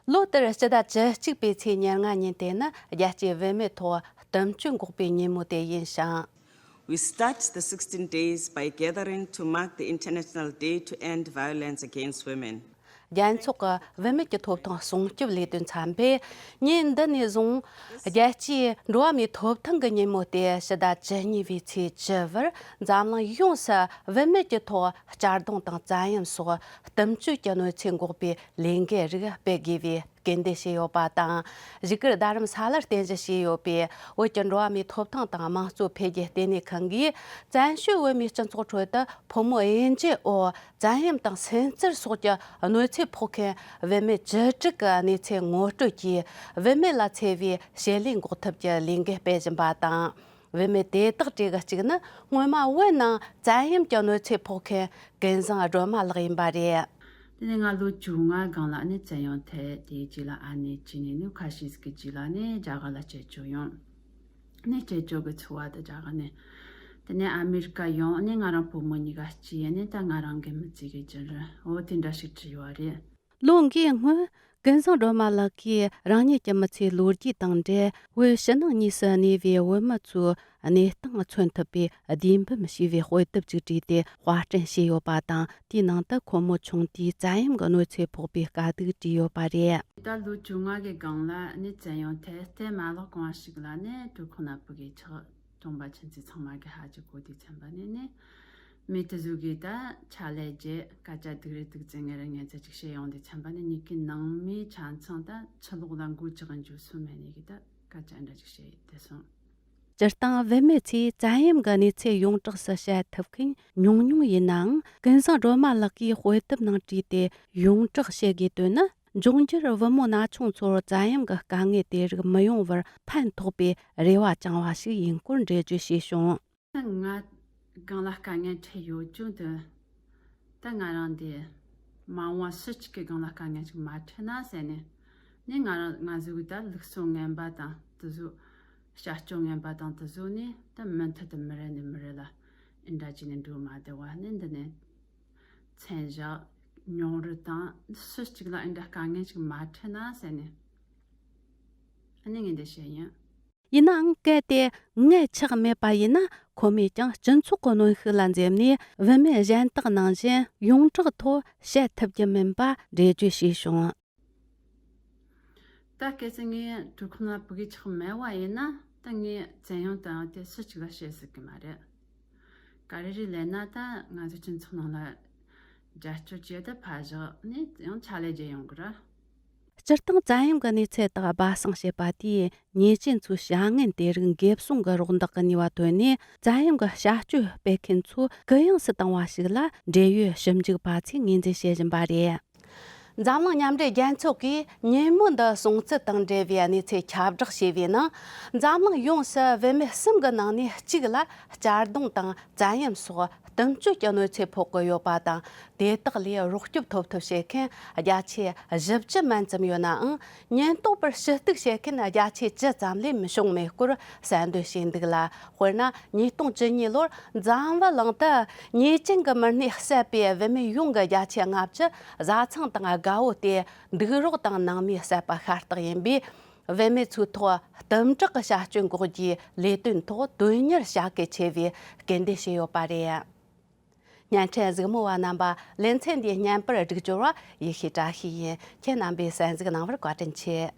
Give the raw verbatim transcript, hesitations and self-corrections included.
ལོ་ལྟར་སྤྱི་ཟླ་བཅུ་གཅིག་པའི་ཚེས་ཉེར་ལྔ་ཉིན་དེ་ནི་རྒྱལ་སྤྱིའི་བུད་མེད་ཐོག་བསྟུན་གཅོད་འགོག་པའི་ཉིན་མོ་དེ་ཡིན་ཞིང་། We start the sixteen days by gathering to mark the International Day to End Violence Against Women. རྒྱལ་ཚོགས་ཀྱི་བུད་མེད་ཀྱི་ཐོབ་ཐང་སྲུང་སྐྱོབ་ལས་དོན་ཚན་པས་ཉིན་འདི་ནས་བཟུང་རྒྱལ་སྤྱིའི་འགྲོ་བ་མིའི་ཐོབ་ཐང་གི་ཉིན་མོ་སྟེ་ཕྱི་ཟླ་བཅུ་གཉིས་པའི་ཚེས་བཅུ་བར་འཛམ་གླིང་ཡོངས་སུ་བུད་མེད་ཀྱི་ཐོག་གཅར་རྡུང་དང་བཙན་གཡེམ་སོགས་བསྟུན་གཅོད་ཀྱི་གནོད་འཚེ་འགོག་པའི་ལས་འགུལ་རིགས་སྤེལ་དགོས་པའི་སྐུལ་འདེད་བྱས་ཡོད་པ་དང་། བཞུགས་སྒར་རྡ་རམ་ས་ལར་རྟེན་གཞི་བྱས་ཡོད་པའི་བོད་ཀྱི་འགྲོ་བ་མིའི་ཐོབ་ཐང་དང་དམངས་གཙོ་འཕེལ་རྒྱས་ལྟེ་གནས་ཁང་གིས་བཙན་བྱོལ་བོད་མིའི་སྤྱི་ཚོགས་ཁྲོད་དུ་ཕོ་མོ་དབྱེ་འབྱེད་འོག་བཙན་གཡེམ་དང་སུན་གཙེར་སོགས་ཀྱི་གནོད་འཚེ་ཕོག་མཁན་བུད་མེད་བཅུ་དྲུག་གི་གནས་ཚུལ་ངོ་སྤྲོད་ཀྱིས། བུད་མེད་ལ་འཚེ་བའི་ཞི་ལུས་འགོག་ཐབས་ཀྱི་ལས་འགུལ་སྤེལ་བཞིན་པ་དང་། བུད་མེད་དེ་དག་གྲས་ཀྱི་གཅིག་ནི་སྔོན་མ་བོད་ནང་བཙན་གཡེམ་གྱི་གནོད་འཚེ་ཕོག་མཁན་ཀུན་བཟང་སྒྲོལ་མ་ལགས་ཡིན་པ་རེད། དེ་ནས་ང་ལོ་བཅོ་ལྔ་སྒང་ལ་ནི་བཙན་གཡེམ་ཐེབས། དེའི་རྗེས་ལ་ཨ་ནེ་སྐྱེས་ནས་ནི་ཁ་ཤས་ཀྱི་རྗེས་ལ་ནི་རྒྱ་གར་ལ་སྐྱེས་བཅུག་ཡོང་། ནི་སྐྱེས་བཅུག་གི་འཚོ་བ་དེ་རྒྱ་གར་ནས། དེ་ནས་ཨ་མེ་རི་ཀ་ཡོང་ནི་ང་རང་བུ་མོ་གཉིས་ཀ་སྐྱེས་ནི་ད་ང་རང་གི་མི་ཚེ་གི་རྒྱུན་རིང་འོ་དེ་འདྲ་ཞིག་བྲིས་ཡོད་རེད། ལོ་འགའི་སྔོན་ཀུན་བཟང་སྒྲོལ་མ་ལགས་ཀྱིས་རང་ཉིད་ཀྱི་མི་ཚེའི་ལོ་རྒྱུས་དང་འབྲེལ་བོད་ཕྱི་ནང་གཉིས་སུ་གནས་པའི་བོད་མི་ཚོའི་གནས་སྟངས་མཚོན་ཐུབ་པའི་བསྡུས་འབུམ་ཞེས་པའི་དཔེ་དེབ་ཅིག་བྲིས་ཏེ་དཔར་སྐྲུན་བྱས་ཡོད་པ་དང་། དེའི་ནང་དུ་ཁོ་མོ་ཆུང་དུས་བཙན་གཡེམ་གྱི་གནོད་འཚེ་ཕོག་པའི་དཀའ་སྡུག་བྲིས་ཡོད་པ་རེད། ད་ལོ་བཅོ་ལྔ་གི་སྒང་ལ་ནི་བཙན་གཡེམ་ཐེབས་ཏེ་མ་ལོག་གང་ཞིག་ལ་ནི་འབྲི་གུང་ན་བུ་གའི་ཆགས། གྲོང་པ་ཆུང་ཚེ་ཚང་མ་གི་ཧ་ཅི་གོ་དུས་ཚན་པ་ནི་ནི། མི་དེ་ཟུག་གིས་ད་ཆ་ལས་རྒྱལ་སྐད་ཆ་སྡུག་རེ་སྡུག་ཙེ་ངེ་རེ་ངེ་ཙེ་ཅིག་བཤད་ཡོང་དུས་ཚན་པ་ནི་ཉིད་ཀྱི་ནང་མིའི་ཆ་ཚང་ད་ཆུ་ལོག་ལ་མགོ་ཅག་གི་འཇུ་སོ་མེད་ནི་གི་ད་སྐད་ཆ་འདྲ་ཅིག་བཤད་དེ་སོང་། སྤྱིར་བཏང་བུད་མེད་ཚོས་བཙན་གཡེམ་གྱི་གནས་ཚུལ་ཡོངས་གྲགས་སུ་བཤད་ཐུབ་མཁན་ཉུང་ཉུང་ཡིན་ནའང་། ཀུན་བཟང་སྒྲོལ་མ་ལགས་ཀྱིས་དཔེ་དེབ་ནང་བྲིས་ཏེ་ཡོངས་གྲགས་བཤད་དགོས་དོན་ནི། འབྱུང་འགྱུར་བུ་མོ་ན་ཆུང་ཚོར་བཙན་གཡེམ་གྱི་དཀའ་ངལ་དེ་རིགས་མི་ཡོང་བར་ཕན་ཐོགས་པའི་རེ་བ་བཅངས་པ་ཞིག་ཡིན་སྐོར་འགྲེལ་བརྗོད་བྱས་བྱུང་། ང་སྒང་ལ་དཀའ་ངལ་འཕྲད་ཡོད་ཅུང་དུ། ད་ང་རང་འདི་མ་འོངས་པ་སུ་གཅིག་གི་སྒང་ལ་དཀའ་ངལ་ཅིག་མ་འཕྲད་ན་ཟེར་ནས། ནི་ང་རང་ང་ཟིག་ད་ལུགས་སྲོལ་ངན་པ་དང་དེ་ཟུག་བྱ་སྤྱོད་ངན་པ་དང་དེ་ཟུག་ནི་ད་མུ་མཐུད་དུ་མི་རེ་ནས་མི་རེ་ལ་འདྲ་བྱས་ནས་འགྲོ་མ་བདེ་བ་ནི་འདི་ནས། མཚན་བཞག་མྱོང་རོལ་དང་སུ་གཅིག་ལ་འདྲ་དཀའ་ངལ་ཅིག་མ་འཕྲད་ན་ཟེར་ནས་ཨ་ནི་ངས་འདི་བཤད་ཡིན། ཡིན་ནའང་གལ་ཏེ་མངལ་ཆགས་མེད་པ་ཡིན་ན། ཁོ་མོས་ཀྱང་སྤྱི་ཚོགས་ཀྱི་གནོན་ཤུགས་ལ་འཛེམ་ནས་བུད་མེད་གཞན་དག་ནང་བཞིན་ཡོངས་གྲགས་ཐོག་བཤད་ཐུབ་རྒྱུ་མིན་པ་འགྲེལ་བརྗོད་བྱས་བྱུང་། ད་གལ་སྲིད་ངས་འབྲི་གུང་ན་བུ་གའི་ཆགས་མེད་པ་ཡིན་ན། ད་ངས་བཙན་གཡེམ་དང་དེ་སུ་གཅིག་ལ་བཤད་སྲིད་གི་མ་རེད། ག་རེ་རེད་ལབ་ན། ད་ང་ཚོ་སྤྱི་ཚོགས་ནང་ལ་རྒྱབ་སྐྱོར་བྱས་ཏེ་ཕར་བཞག་ནས་ཡང་ཆ་ལས་བརྒྱབ་ཡོང་གི་ར། སྤྱིར་བཏང་བཙན་གཡེམ་གྱི་གནས་ཚུལ་དག་སྦ་གསང་བྱེད་པ་དེས་ཉེས་ཅན་ཚོའི་བྱ་ངན་དེ་རིགས་འགེབས་སྲུང་གི་རོགས་འདེགས་ཀྱི་ནུས་པ་ཐོན་ནས། བཙན་གཡེམ་གྱི་བྱ་སྤྱོད་སྤེལ་མཁན་ཚོ་གུ་ཡངས་སུ་བཏང་བ་ཞིག་ལ་འབྲེལ་ཡོད་ཞིབ་འཇུག་པ་ཚོས་ངོས་འཛིན་བྱེད་བཞིན་པ་རེད། འཛམ་གླིང་མཉམ་འབྲེལ་རྒྱལ་ཚོགས་ཀྱིས་ཉིན་མོ་འདི་སྲུང་བརྩི་དང་འབྲེལ་བའི་གནས་ཚུལ་ཁྱབ་བསྒྲགས་བྱས་པའི་ནང་། འཛམ་གླིང་ཡོངས་སུ་བུད་མེད་གསུམ་གྱི་ནང་ནས་གཅིག་ལ་གཅར་རྡུང་དང་བཙན་གཡེམ་སོགས་བསྟུན་གཅོད་ཀྱི་གནོད་འཚེ་ཕོག་གི་ཡོད་པ་དང་། དེ་དག་ལས་རོགས་སྐྱོབ་ཐོབ་ཐབས་བྱེད་མཁན་བརྒྱ་ཆ་བཞི་བཅུ་མན་ཙམ་ཡོད་ནའང་། ཉེན་རྟོག་པར་ཞུ་གཏུག་བྱེད་མཁན་བརྒྱ་ཆ་བཅུ་ཙམ་ལས་མི་བྱུང་མེད་སྐོར་གསལ་འདོན་བྱས་འདུག་ལ། དཔེར་ན། ཉིས་སྟོང་བཅུ་གཉིས་ལོར་འཛམ་བུ་གླིང་དུ་ཉེས་ཅན་གྱི་མི་སྣས་བསད་པའི་བུད་མེད་ཡོངས་ཀྱི་བརྒྱ་ཆ་ལྔ་བཅུ་བཟའ་ཚང་དང་རྒད་པོ་སྟེ། འདུག་རོགས་དང་ནང་མིས་བསད་པ་ཤ་སྟག་ཡིན་པས། བུད་མེད་ཚོའི་ཐོག་གཏུམ་དྲག་གི་བྱ་སྤྱོད་འགོག་རྒྱུའི་ལས་དོན་ཐོག་དོན་གཉེར་བྱ་གལ་ཆེ་བའི་སྐུལ་འདེད་བྱས་ཡོད་པ་རེད། བརྙན་འཕྲིན་གཟིགས་མོ་བ་རྣམ་པ། ལེ་ཚན་འདིའི་བརྙན་པར་སྒྲིག་སྦྱོར་བ་ཡེ་ཤེས་བཀྲ་ཤིས་ཡིན། ཁྱེད་རྣམ་པས་གསན་གཟིགས་གནང་བར་བཀའ་དྲིན་ཆེ།